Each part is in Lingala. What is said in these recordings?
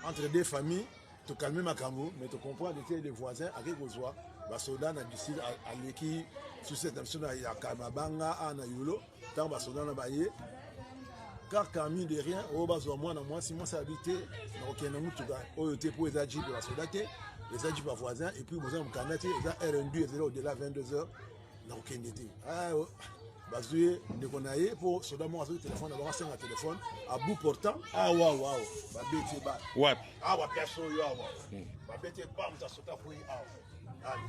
Entre deux familles, tocalme makambo, mais tocomprendre te, les voisins ake kozwa basoda na district, aleki suset na biso ya Kamabanga a na Yolo. Ntango basoda na baye kaka, mine de rien, oyo bazwa mwana mwasi, mwasi abi te, nakokende na mutuka oyo te, mpo eza jeep ya basoda te, eza jeep ya voisin, et puis boza na mokanda te, eza rnd, ezali au-delà 22 heures, nakokende te. Bazwi ye ndeko na ye, mpo soda moko azwi telefone na bango, asenga telefone à bout portant. Awa awa babeti ye ba Wapi? Awa, place oyo awa, babeti ye ba moto asota kwei awa.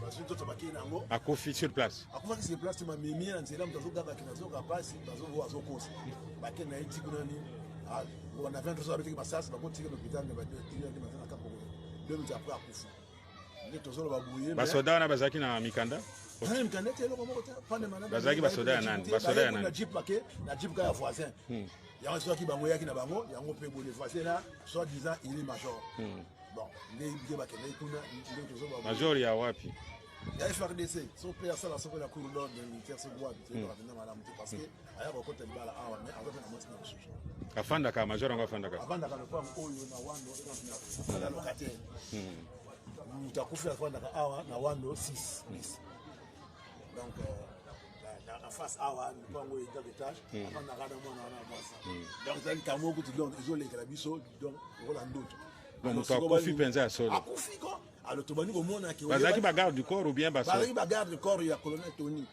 Bazwi nzoto, bakei na yango. Akufi sur place? Akufaki sur place te, mamemi ye na nzela. Moto azogangaki, nazoka mpasi, azokosa. Bakei na ye ti kuna nini na 23, abetaki masasi, bakotika na hôpital na Kapoko. 2 minutes après, akufi. Nde tozoloba boye. Basoda wana bazalaki na mikanda? Mikanda te, eloko moko te. Bazalaki basoda ya nani? Basoda ya nani? Na jeep, bake na jeep kaka ya voisin. Yango soki bango eyaki na bango yango mpe boye, voisin là, soit disant il est major. Bon, nde nde bakendaki kuna, nde tozoba. Major ya wapi? Ya FARDC, so mpe asala soko na cour d'ordre militaire, soki wapi, toyebaka mpenza malamu te, parce que aya kokota libala awa, mais aza mpe na mwasi na mosusu. Afandaka, major yango afandaka? Avandaka lopango oyo na Wando, aza locataire. Moto akufi afandaka awa na Wando 6 bis, donc na face awa, lopango oyo eza étage, afandaka na mwana wana mwasi. Donc ezali likambo kutu, donc ezolekela biso, donc lokola ndoto. Moto akufi mpenza ya solo? Akufi ko. Alors tobandi komona ke Bazalaki bagarde du corps ou bien bazalaki bagarde du corps ya colonel Tony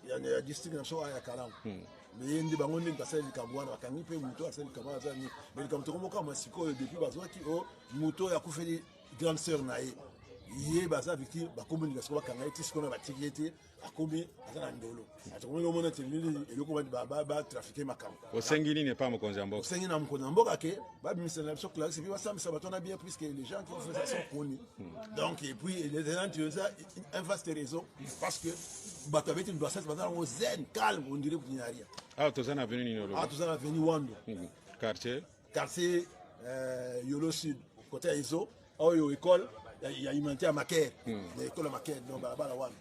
ya district na biso ya Kalamu. Mais ye nde bango nde basali likambo wana, bakangi mpe moto asali likambo wana aza nini. Mais likambo tokomokama sikoyo, depuis bazwaki o moto oyo akufeli grande sœur na ye, ye baza victime, bakomi linga sikoyo bakanga ye. Ti sikoyo batiki ye te, akomi aza na Ndolo. Atokomi omona te nini eloko batrafiquer makambo. Osengi nini epa mokonzi ya mboka? Osengi na mokonzi ya mboka ke babimisela na biso Clarisse, puis basambisa bato wana bien, puisque les gens qui ont fait ça sont connus. Donc, et puis les gens, eza un vaste réseau, parce que bato abeti basasi baza yango zen, calme, on dirait qu'il n'y a rien. Awa toza na avenue nini olobi? Awa toza na avenue Wando. Quartier? Quartier Yolo Sud, côté ya Ezo oyo, école ya humanité ya Maker, na école ya Maker, donc balabala wana.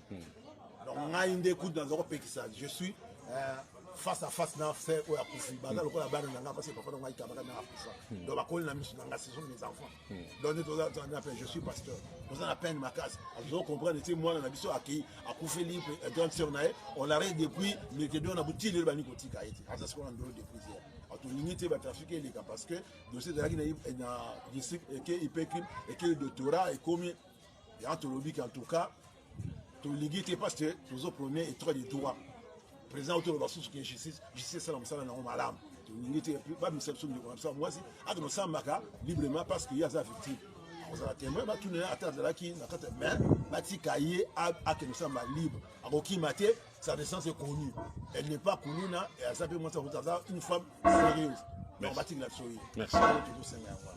Donc ngai nde kutu naza kopekisa, je suis face à face na frère oyo akufi, baza lokola bana na nga, parce que papa na ngai kabaka na akufa, donc bakoli na miso na nga, ce sont mes enfants. Donc nde toza na peine, je suis pasteur, toza na peine makasi. Azo comprendre ti mwana na biso akei, akufeli grande sœur na ye, on l'arrête depuis mercredi na buti, lelo bani kotika ye te, aza sikoyo na Ndolo depuis hier. Tolingi te batrafic eleka, parce que dossier ezalaki na district, eke IPCRIM, eke doctorat, ekomi yango. Tolobi qu'en tout cas tolingi te, parce que tozoprôner état de droit. Président otoloba susu ke justice, justice esala mosala nango malamu. Tolingi te babimisa biso ndeko na biso ya mwasi, akende osambaka librement, parce que ye aza victime, akozala témoin, batuna ye ata azalaki na kati. Mais batika ye akende osamba libre, akokima te. Sa naissance est connue, elle n'est pas kuluna, aza mpe mwasi, aza une femme sérieuse, donc batikela biso ye. Tozosenga yango.